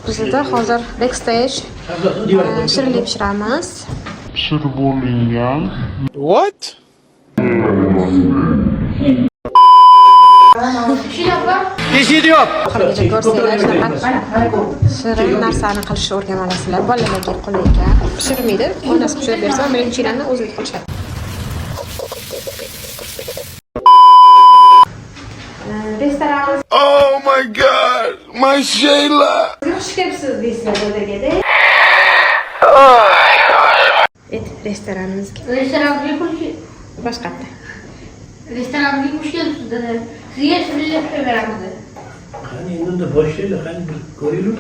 Bizda hozir backstage shirinlik pishiramiz. Pishirib bo'lingan. What? Oxirigacha ko'rsanglar, shunaqa shirin narsani qilishni o'rganib olasizlar. Bolalarga qulay ekan. Pishirmaydi, onasi pishirib bersa, birinchilarni o'zlari qilishadi. Restoranimizga Oh my God, my Shayla. Xush kelibsiz deysizlar dadaga. Et restoranimizga Restoranımıza hoş, boshqatda. restoranımıza hoş geldiniz dada. Sizga shirinlik pishirib beramiz. Qani endi unda boshlaylik, qani bir ko'raylik.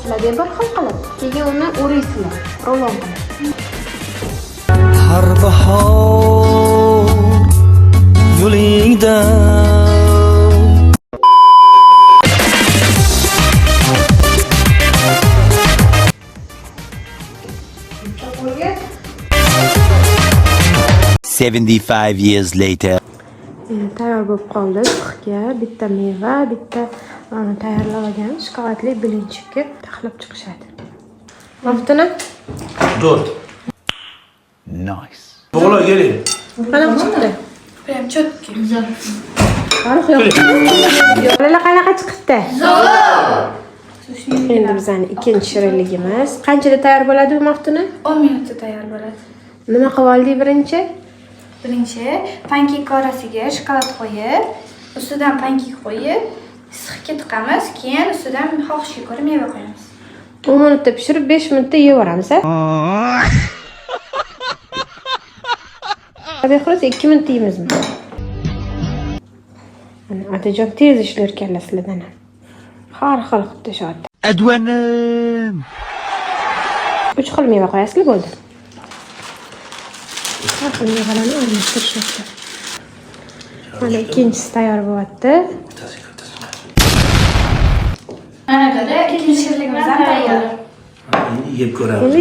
Sizlar bir xil qilib, keyin uni o'raysizlar, rulon qilib. Har bahor yo'lingda. Qo'lga 75 years later. Tayyor bo'lib qoldi. Sixga bitta meva, bitta tayyorlab olgan shokoladli blinchikka taxlab chiqishadi. Maftuna, 4. Nice. O'g'lon, keling. Qanaqa chiqdi? Prям четкий. Farq yo'q. Bolalar, qanaqa chiqibdi? Endi bizani ikkinchi shirinligimiz. Qanchada tayyor bo'ladi bu, Maftuna? 10 minutda tayyor bo'ladi. Nima qilib oldik birinchi? Birinchi pankek orasiga shokolad qo'yib, ustidan pankek qo'yib, sixga tiqamiz, keyin ustidan xohishga ko'ra meva qo'yamiz. 10 minutda pishirib, 5 minutda yeyaveramiz, a? Behruz, 2 minutda yeymizmi? Ana, otajon tez ishlar ekanlar sizlardan ham. Har xil qilib tashyapti. Advanim. 3 xil meva qo'yasizlar, bo'ldi. Har xil mevalarni aralashtirishyapti. Mana ikkinchisi tayyor bo'lyapti. Mana dada, ikkinchi shirinligimiz ham tayyor. Endi yeb ko'ramiz. Endi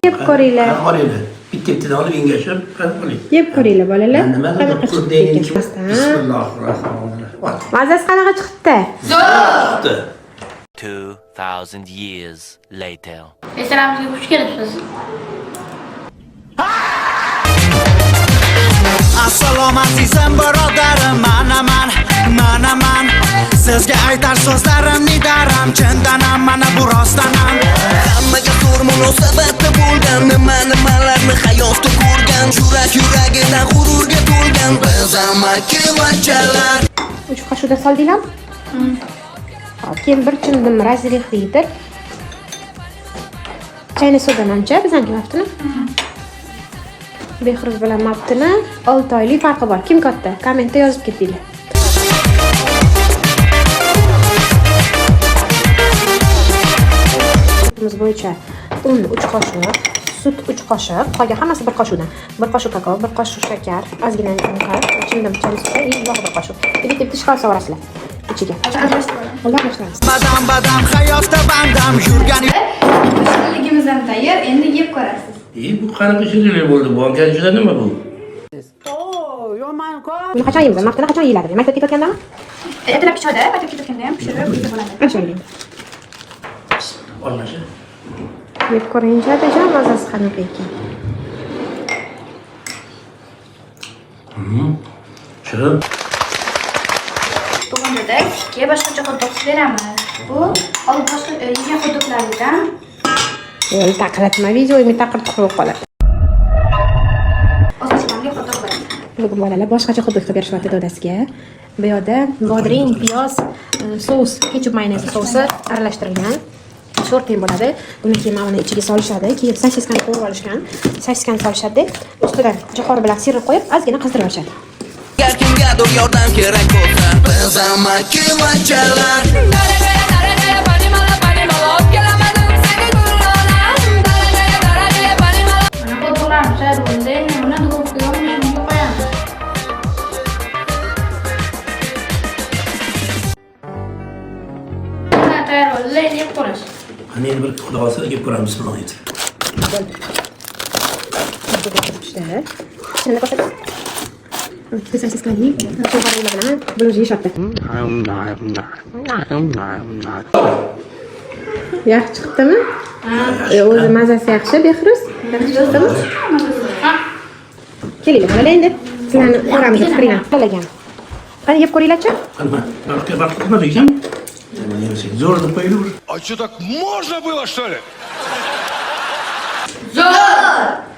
yeb ko'ringlar. Qani, olinglar. Bitta bittadan olib engashib, qani, oling. Yeb ko'ringlar, bolalar. Nima Qanaqa chiqibdi ekan? Bismillahirrohmanirrohim. Mazasi qanaqa chiqibdi? Chiqdi. 2000 years later. Restoranımıza hoş geldiniz. Assalom, azizim, birodarim, manaman, manaman. Sizga aytar so'zlarim nidaram, chindanam, mana bu rostdanam. Hammaga zo'r munosabatda bo'lgan, nima nimalarni hayotda ko'rgan, yurak yuragidan g'ururga to'lgan biz amakivachchalar. 3 qoshiqdan soldinglarmi? Hop, keyin bir chimdim разрыхлитель. Chayna soda manimcha bizaniki, Maftuna. Behruz bilan Maftuna 6 oylik farqi bor. Kim katta? Kommentda yozib ketinglar. Sutimiz bo'yicha un 3 qoshiq, sut 3 qoshiq, qolgan hammasi bir qoshiqdan. 1 qoshiq kakao, 1 qoshiq shakar, ozgina unqa, chimdim chayna soda и yog' 1 qoshiq. Bitta bitta shokolad solvorasizlar ichiga. Aralashtiramiz. Badam badam hayotda bandam yurgan. Shirinligimiz ham tayyor, endi yeb ko'rasiz. E, bu qanaqa shirinlik bo'ldi? Bu juda nima bu? Buni qachon yeymiz? Maftuna, qachon yeyiladi? Maktabga ketayotgandami? Ertalabki choyda, maktabga ketayotganda ham pishirib yesa bo'ladi. Ana shuni yeymiz. Olmashi. Yeb ko'ringchi, otajon, mazasi qanaqa ekan. Shirin. Bugun dada sizga boshqacha xot-dog qilib beramiz. Bu olib boshqa yegan xot-doglardan Yo'l taqillatma, videoyimga taqir tuqir bo'lib qoladi. O'zgacha ta'mli xot-dog bo'ladi. Bugun bolalar boshqacha xot-dog qilib berishyapti dadasiga. Bu yoqda bodring, piyoz, sous, ketchup, mayonez sousi aralashtirilgan. Sho'rteng bo'ladi. Buni keyin mana buni ichiga solishadi. Keyin sosiskani qovurib olishgan. Sosiskani solishadi. Ustidan jo'xori bilan сыр qo'yib, ozgina qizdirib olishadi. Agar kimgadir yordam kerak bo'lsa, biz amakivachchalar. Mana xot-doglarimiz tayyor bo'ldi. Endi buni duxovkaga 15 minutga qo'yamiz. Mana, tayyor bo'ldi. Endi yeb ko'rasiz. Qani, endi bir, xudo xohlasa, yeb ko'ramiz, bismillah aytib. Pishdi. Endi ko'rsat. Ikkita sosiskali cho'g'ari bilan bular yeyishyapti. Yaxshi chiqdimi? O'zi mazasi yaxshi, Behruz. Yaxshi chiqdimi? Kelinglar, bolalar endi. Sizlarni ko'ramiz, fikringlarni. Qalagan. Qani yeb ko'ringlarchi? Qani, baliqqa baliq nima deysan? Zo'r deb qo'yilur. А что, так можно было, что ли? Zo'r!